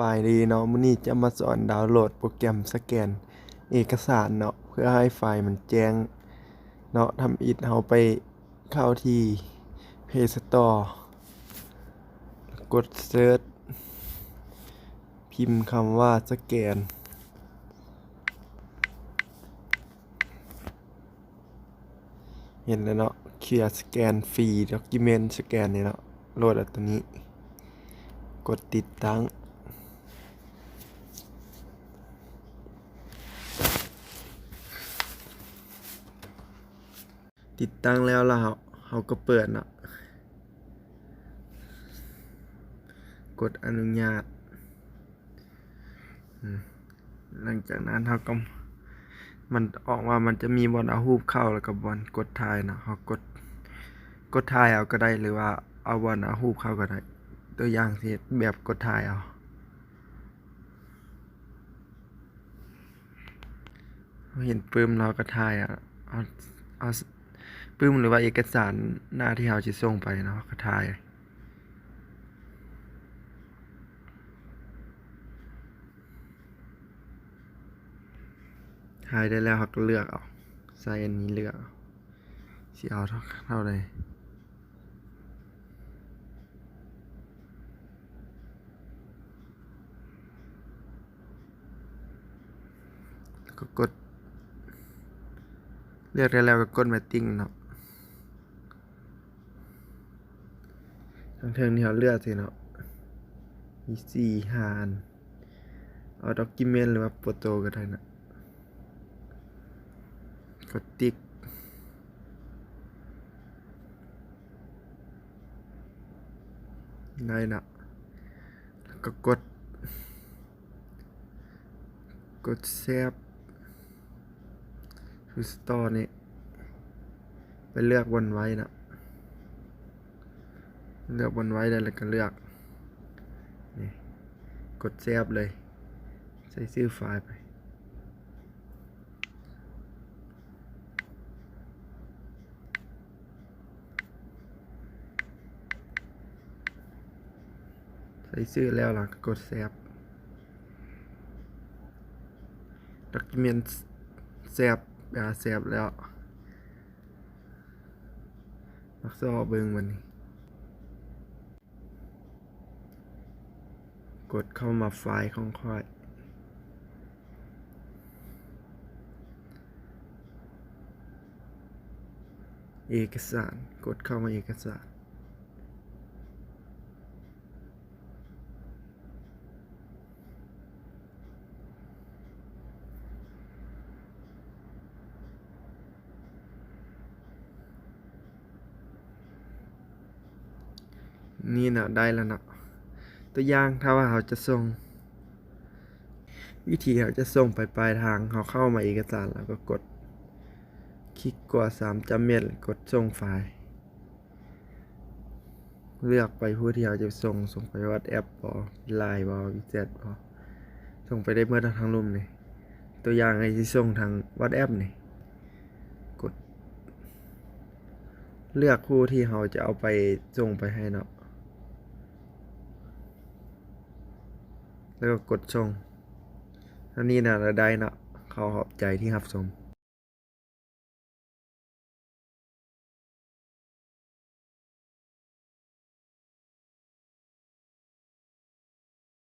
ບາຍດີເນາະ, ມື້ນີ້ຈະມາສອນດາວໂຫຼດໂປຣແກຣມສະແກນເອກະສານເນາະ ເພື່ອໃຫ້ໄຟລ໌ມັນແຈ້ງເນາະ. ທຳອິດເຮົາໄປເຂົ້າທີ່ Play Store ກົດເສີດ ພິມຄຳວ່າສະແກນ. ເຫັນແລ້ວເນາະ, ເຄຍສະແກນຟຣີ ດັອກກິເມັນສະແກນນີ້ເນາະ. ໂຫຼດເອົາໂຕນີ້ ກົດຕິດຕັ້ງ. ຕິດຕັ້ງແລ້ວ ແລ້ວເຮົາ ເຮົາກໍເປີດເນາະ, ກົດອະນຸຍາດ. ອືມ ຫຼັງຈາກນັ້ນເຮົາກໍ ມັນອອກມາ ມັນຈະມີບ່ອນເອົາຮູບເຂົ້າ ແລ້ວກໍບ່ອນກົດຖ່າຍເນາະ. ເຮົາກົດ ກົດຖ່າຍເອົາກໍໄດ້ ຫຼືວ່າເອົາບ່ອນເອົາຮູບເຂົ້າກໍໄດ້. ຕົວຢ່າງຊິເຮັດແບບກົດຖ່າຍເອົາ. ເຮົາເຫັນປຶ້ມ ເຮົາກໍຖ່າຍເອົາ ເອົາ ເອົາປຶ້ມ ຫຼືວ່າເອກະສານໜ້າທີ່ເຮົາຊິສົ່ງໄປເນາະ, ເຮົາກໍຖ່າຍ ຖ່າຍໄດ້ແລ້ວ ເຮົາກໍເລືອກເອົາ, ໃສ່ອັນນີ້ເລືອກເອົາ ຊິເອົາເທົ່າ ເທົ່າໃດ. ແລ້ວກໍກົດ ເລືອກໄດ້ແລ້ວກໍກົດ Matching ເນາະ. ທາງເທິງນີ້ເຮົາເລືອກຊິເນາະ, ມີສີ່ ຫ້າອັນ. ເອົາ Document ຫຼືວ່າ Photo ກໍໄດ້ນະ. ກົດຕິກ ໄດ້ນະ, ແລ້ວກໍກົດ ກົດ Save to Store ນີ້ ໄປເລືອກບ່ອນໄວ້ນະ, ເລືອກບ່ອນໄວ້ໄດ້ ແລ້ວກໍເລືອກນີ້ ກົດ Save ເລີຍ, ໃສ່ຊື່ໄຟລ໌ໄປ. ໃສ່ຊື່ແລ້ວລະກໍກົດ Save. Document Save ອາ Save ແລ້ວ, ມາຊອກເບິ່ງບັດນີ້. ກົດເຂົ້າມາໄຟລ໌ຂອງຂ້ອຍ ເອກະສານ, ກົດເຂົ້າມາເອກະສານ. ນີ້ເນາະ ໄດ້ແລ້ວເນາະ. ຕົວຢ່າງ ຖ້າວ່າເຮົາຈະສົ່ງ ວິທີເຮົາຈະສົ່ງໄປປາຍທາງ, ເຮົາເຂົ້າມາເອກະສານ ແລ້ວກໍກົດ ຄລິກຂວາສາມຈ້ຳເມັດ ກົດສົ່ງໄຟລ໌. ເລືອກໄປຜູ້ທີ່ເຮົາຈະສົ່ງ, ສົ່ງໄປ WhatsApp ບໍ LINE ບໍ WeChat ບໍ, ສົ່ງໄປໄດ້ເໝິດທັງລຸ່ມນີ້. ຕົວຢ່າງ ໃຫ້ຊິສົ່ງທາງ WhatsApp ນີ້, ກົດເລືອກຜູ້ທີ່ເຮົາຈະເອົາໄປສົ່ງໄປໃຫ້ເນາະ, ແລ້ວກໍກົດສົ່ງ. ເທົ່ານີ້ນະ ລະໄດ້ເນາະ. ຂໍຂອບໃຈທີ່ຮັບຊົມ.